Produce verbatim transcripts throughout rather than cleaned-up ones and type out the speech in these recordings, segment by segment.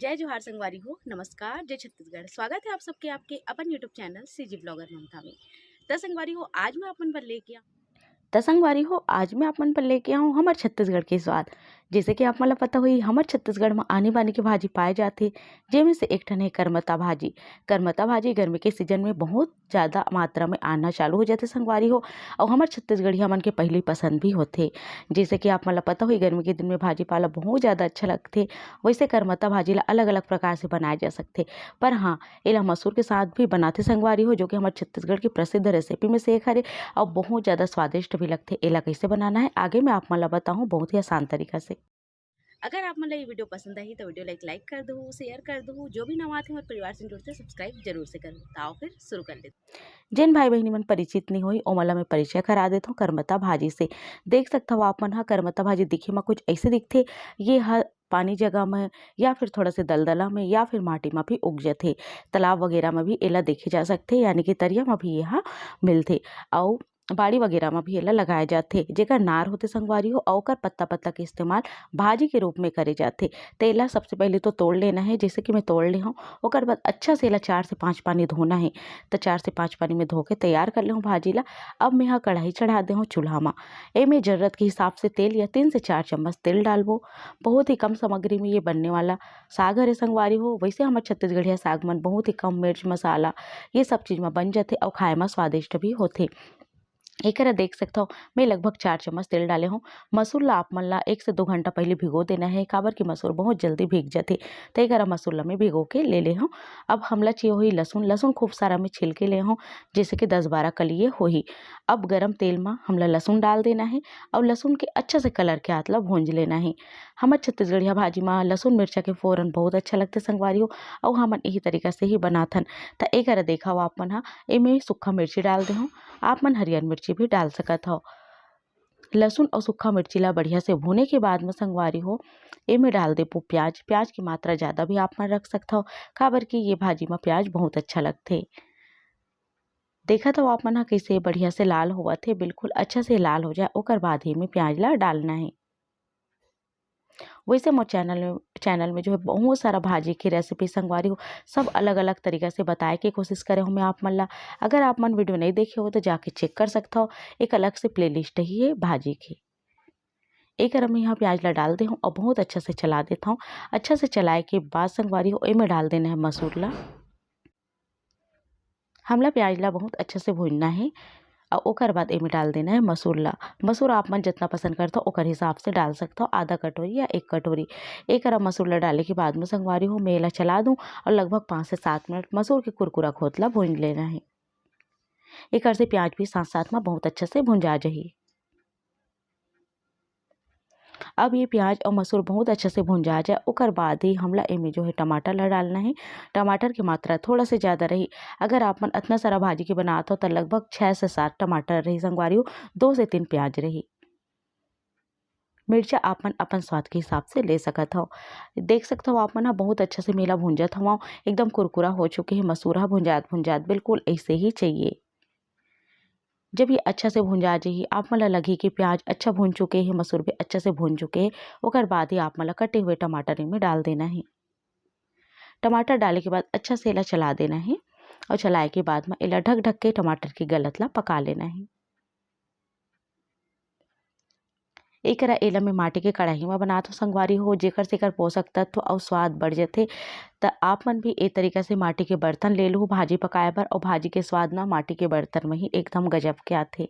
जय जोहार संगवारी हो, नमस्कार, जय छत्तीसगढ़। स्वागत है आप सबके आपके अपन YouTube चैनल सीजी ब्लॉगर ममता में। त संगवारी हो, आज मैं अपन बर लेके आ त संगवारी हो, आज मैं अपन बर लेके आऊँ हमर छत्तीसगढ़ के स्वाद। जैसे कि आप मन ला पता होही, हमर छत्तीसगढ़ म आनी बानी के भाजी पाए जाथे, जेमे से एक ठन हे करमता भाजी। करमता भाजी गर्मी के सीजन में बहुत ज़्यादा मात्रा में आना चालू हो जाथे संगवारी हो, अउ हमर छत्तीसगढ़िया मन के पहली पसंद भी होथे। जैसे कि आप मन ला पता होही, गर्मी के दिन में भाजी पाला बहुत ज़्यादा अच्छा लगथे। वैसे करमता भाजी ला अलग-अलग प्रकार से बनाए जा सकथे, पर हाँ, एला मसूर के साथ भी बनाथे संगवारी हो, जो कि हमर छत्तीसगढ़ के प्रसिद्ध रेसिपी में से एक हरे, अउ बहुत ज़्यादा स्वादिष्ट भी लगथे। एला कैसे बनाना है, आगे मैं आप मन ला बताहूँ बहुत ही आसान तरीका से। अगर आप मन ला ये वीडियो पसंद आही, तो वीडियो ला एक लाइक कर दहू, शेयर कर दहू, जो भी नवा आथे हमर परिवार से जुड़थे, सब्सक्राइब जरूर से करहू। त आओ फिर शुरू कर लेते। जेन भाई बहिनी मन परिचित नहीं होही, ओमन ला मैं परिचय करा देथव करमता भाजी से। देख सकथव आप मन ह, करमता भाजी दिखे म कुछ ऐसे दिखथे। ये ह पानी जगह में या फिर थोड़ा से दलदला में या फिर माटी में भी उग जथे। तालाब वगैरह में भी एला देखे जा सकथे, यानी कि तरिया में भी ये ह मिलथे। अउ बाड़ी वगैरह में भी एला लगाए जाथे। जेकर नार होथे संगवारी हो, अउ ओकर पत्ता पत्ता के इस्तेमाल भाजी के रूप में करे जाथे। त एला सबसे पहले तो तोड़ लेना है, जैसे कि मैं तोड़ ले हूँ। ओकर बाद अच्छा से एला चार से पाँच पानी धोना है। त चार से पाँच पानी में धो के तैयार कर ले हूँ भाजी ला। अब मैं ह कढ़ाई चढ़ा दे हूँ चूल्हा मा। एमे जरूरत के हिसाब से तेल या तीन से चार चम्मच तेल डालबो। बहुत ही कम सामग्री में ये बनने वाला साग हरे संगवारी हो। वैसे हमर छत्तीसगढ़िया साग मन बहुत ही कम मिर्च मसाला ये सब चीज में बन जाथे अउ खाए में स्वादिष्ट भी होथे। एकरा देख सकथव, मैं लगभग चार चम्मच तेल डाले हूँ। मसूर ला आप मन ला एक से दो घंटा पहले भिगो देना है, काबर कि मसूर बहुत जल्दी भीग जाथे। त एकरा मसूर ला मैं भिगो के ले ले हूँ। अब हमला चाहिए होही लहसुन। लहसुन खूब सारा मैं छिल के ले हूँ, जैसे कि दस बारह कली ये होही। अब गरम तेल मा हमला लहसुन डाल देना है अउ लहसुन के अच्छा से कलर के आत ला भूंज लेना है। हमर छत्तीसगढ़िया भाजी मा लहसुन मिर्चा के फोरन बहुत अच्छा लगथे संगवारी हो, अउ हमन यही तरीका से ही बनाथन। त एकरा देखव आप मन ह, एमे सूखा मिर्ची डाल दे हूँ, आप मन हरियर मिर्ची भी डाल सकत हव। लहसुन अउ सूखा मिर्ची ला बढ़िया से भूने के बाद में संगवारी हो, एमे डाल देबो प्याज। प्याज की मात्रा ज़्यादा भी आप मन रख सकथव, काबर कि ये भाजी मा प्याज बहुत अच्छा लगथे। देखत हव आप मन ह, कइसे बढ़िया से लाल होवत हे, बिल्कुल अच्छा से लाल हो जाए, ओकर बाद ही में प्याज ला डालना है। वैसे मोर चैनल में, चैनल में जो है बहुत सारा भाजी की रेसिपी संगवारी हो, सब अलग-अलग तरीका से बताए के कोशिश करे हूँ मैं आप मन ला। अगर आप मन वीडियो नहीं देखे हो तो जाके चेक कर सकत हो, एक अलग से प्लेलिस्ट ही है भाजी की। एक मैं यहाँ प्याज ला डाल दे हूँ और बहुत अच्छा से चला देता हूँ। अच्छा से चलाए के बाद संगवारी हो, एमे डाल देना है मसूर ला। हमला प्याज ला बहुत अच्छा से भूनना है और ओकर बाद एमे डाल देना है मसूर ला। मसूर आप मन जितना पसंद करथो ओकर हिसाब से डाल सकथो, आधा कटोरी या एक कटोरी। एक अरब मसूर ला डाले के बाद में संगवारी हो, मैं एला चला दूँ और लगभग पाँच से सात मिनट मसूर के कुरकुरा खोत ला भून लेना है। एकर से प्याज भी साथ साथ में बहुत अच्छा से भुंजा जाही। अब ये प्याज और मसूर बहुत अच्छा से भुंजा जाए, ओकर बाद ही हमला एमे जो है टमाटर ला डालना है। टमाटर की मात्रा थोड़ा से ज़्यादा रही। अगर आप मन अतना सारा भाजी के बनात हो तो लगभग छः से सात टमाटर रही संगवारी हो, दो से तीन प्याज रही। मिर्चा आप मन अपन स्वाद के हिसाब से ले सकत हो। देख सकत हो आप मन ह बहुत अच्छा से मैं एला भुंजत हवव, एकदम कुरकुरा हो चुके हे मसूर ह भुंजात भुंजात, बिल्कुल ऐसे ही चाहिए। जब ये अच्छा से भुंजा जाही, आप मन ला लगही कि प्याज अच्छा भुन चुके हे, मसूर भी अच्छा से भुन चुके हे, ओकर बाद ही आप मन ला कटे हुए टमाटर एमे डाल देना है। टमाटर डाले के बाद अच्छा से एला चला देना है और चलाए के बाद में एला ढक ढक के टमाटर के गलत ला पका लेना है। एकरा एला मैं माटी के कढ़ाई म बनात हो संगवारी हो, जेकर से एकर पोषक तत्व अउ स्वाद बढ़ जथे। त आप मन भी ए तरीका से माटी के बर्तन ले लू भाजी पकाए बर, अउ भाजी के स्वाद ना माटी के बर्तन में ही एकदम गजब के आथे।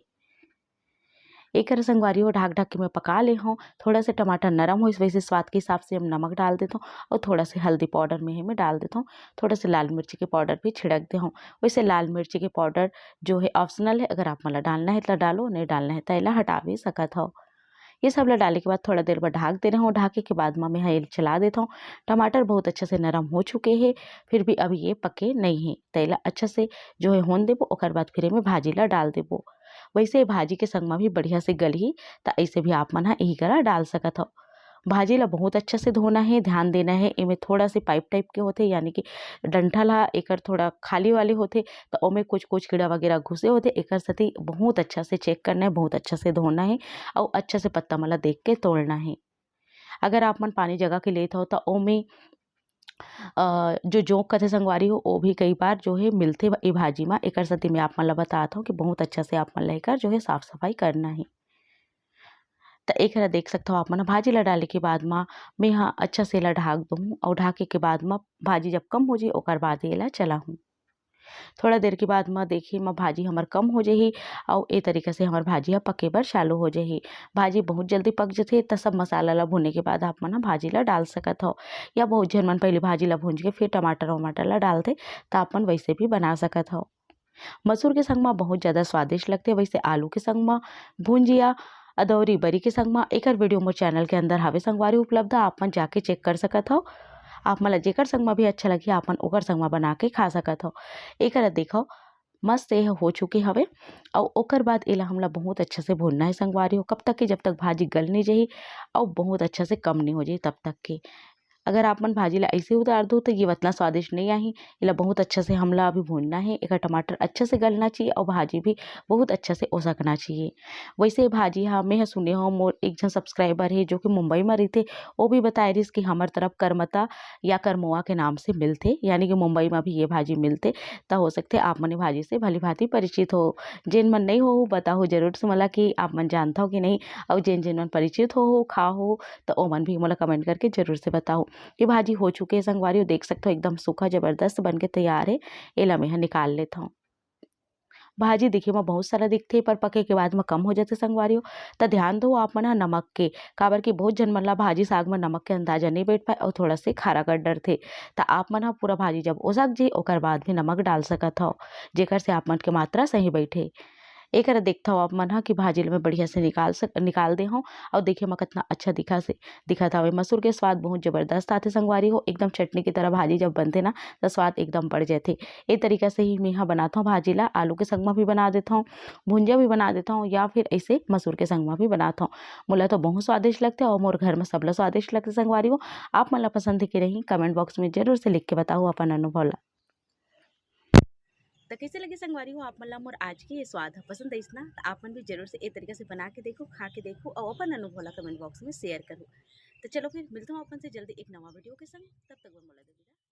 एकर संगवारी हो ढाक ढाक के मैं पका ले हूँ। थोड़ा से टमाटर नरम होइस, वैसे स्वाद के हिसाब से हम नमक डाल देथों और थोड़ा से हल्दी पाउडर में ही मैं डाल देथों, थोड़ा से लाल मिर्ची के पाउडर भी छिड़क दे हूँ। वैसे लाल मिर्ची के पाउडर जो है ऑप्शनल है, अगर आप मन ला डालना है तो डालो, नहीं डालना है तो एला हटा भी सकत हो। ये सब ला डाले के बाद थोड़ा देर बर ढाक दे रहे हूँ। ढाके के बाद में मैं एला चला देता हूँ। टमाटर बहुत अच्छा से नरम हो चुके हैं, फिर भी अभी ये पके नहीं है, तो एला अच्छा से जो है होन देबो, ओकर बाद फिर एमे भाजी ला डाल देबो। वैसे भाजी के संग में भी बढ़िया से गलही, तो ऐसे भी आप मन ह यही करा डाल सकत हो। भाजी ला बहुत अच्छा से धोना है, ध्यान देना है। एमे थोड़ा से पाइप टाइप के होथे, यानी कि डंठल हा एकर थोड़ा खाली वाली होथे, त ओमे कुछ कुछ कीड़ा वगैरह घुसे होथे, एकर सेती बहुत अच्छा से चेक करना है, बहुत अच्छा से धोना है और अच्छा से पत्ता मन ला देख के तोड़ना है। अगर आप मन पानी जगह के लेत हो त ओमे अ, जो जोंक कथे संगवारी हो, वो भी कई बार जो है मिलथे ए भाजी मा। एकर सेती मैं आप मन ला बतात हूँ कि बहुत अच्छा से आप मन ला एकर जो है साफ सफाई करना है। त एकरा देख सकथव आप मन, भाजी ला डाले के बाद मा मैं ह अच्छा से एला ढाक दूँ, अउ ढाके के बाद मा भाजी जब कम हो जाही, ओकर बाद एला चलाहूँ। थोड़ा देर के बाद म देखी म भाजी हमर कम हो जाही, अउ ए तरीका से हमर भाजी ह पके बर चालू हो जाही। भाजी बहुत जल्दी पक जथे, त सब मसाला ला भुने के बाद आप मन ह भाजी ला डाल सकत हव, या बहुत झन मन पहली भाजी ला भूंज के फिर टमाटर वमाटर ला डालथे, त आप मन वैसे भी बना सकत हव। मसूर के संग म बहुत ज़्यादा स्वादिष्ट लगथे, वैसे आलू के संग म भुंजिया, अदौरी बरी के संग म एकर video मोर channel के अंदर हवे संगवारी उपलब्ध, आप मन जाके check कर सकत हव। आप मन ला जेकर संग म भी अच्छा लगही, आप मन ओकर संग म बना के खा सकत हव। एकर देखव, मस्त ये हो चुके हवे। अउ ओकर बाद एला हमला बहुत अच्छा से भूनना है संगवारी हो, कब तक के, जब तक भाजी गल नहीं जाही अउ बहुत अच्छा से कम नहीं हो जाही, तब तक के। अगर आप मन भाजी ला ऐसे उतार दो, तो ये उतना स्वादिष्ट नहीं आही। एला बहुत अच्छा से हमला अभी भूनना है। एकर टमाटर अच्छा से गलना चाहिए अउ भाजी भी बहुत अच्छा से ओसकना चाहिए। वैसे भाजी हा मैं ह सुने हव, मोर एक झन subscriber है जो कि मुंबई में रहिथे, वो भी बताए रहिस कि हमर तरफ करमता या करमोआ के नाम से मिलथे, यानी कि मुंबई में भी ये भाजी मिलथे। त हो सकथे आप मन ये भाजी से भली भांति परिचित हो। जेन मन नहीं हो, बताओ जरूर से मोला कि आप मन जानथव कि नहीं, अउ जेन जेन मन परिचित हो, हो खा हो, त ओमन भी मोला comment करके जरूर से बताओ। ये भाजी हो चुके हे संगवारी हो, देख सकथव एकदम सूखा जबरदस्त बन के तैयार है। एला मैं ह निकाल लेथव। भाजी दिखे म बहुत सारा दिखथे, पर पके के बाद म कम हो जाथे संगवारी हो। त ध्यान दो आप मन ह नमक के, काबर कि बहुत झन मन ला भाजी साग म नमक के अंदाजा नहीं बैठ पाए अउ थोड़ा से खारा कर डरथे। त आप मन ह पूरा भाजी जब ओसक जे, ओकर बाद भी नमक डाल सकत हव, जेकर से आप मन के मात्रा सही बैठे। एकर देखथव आप मन ह कि भाजी ल मैं बढ़िया से निकाल सक-, निकाल दे हव। अउ देखे म कितना अच्छा दिखा से, दिखत हवे। मसूर के स्वाद बहुत जबरदस्त आथे संगवारी हो, एकदम चटनी की तरह भाजी जब बनथे ना, त स्वाद एकदम बढ़ जाथे। ए तरीका से ही मैं ह बनाथव भाजी ला, आलू के संग म भी बना देथव, भुंजा भी बना देथव, या फिर ऐसे मसूर के संग म भी बनाथव। मोला तो बहुत स्वादिष्ट लगथे अउ मोर घर म सबला स्वादिष्ट लगथे संगवारी हो। आप मन ला पसंद हे कि नहीं, comment box में जरूर से लिख के बताओ अपन अनुभव ला। त कैसे लगे संगवारी हो आप मन ला मोर आज के ये स्वाद ह पसंद आइस ना, त आप मन भी जरूर से ए तरीका से बना के देखो, खा के देखो अउ अपन अनुभव ला comment box में share करो। त चलो फिर मिलथव अपन से जल्दी एक नवा video के संग, तब तक बर मोला दे दो।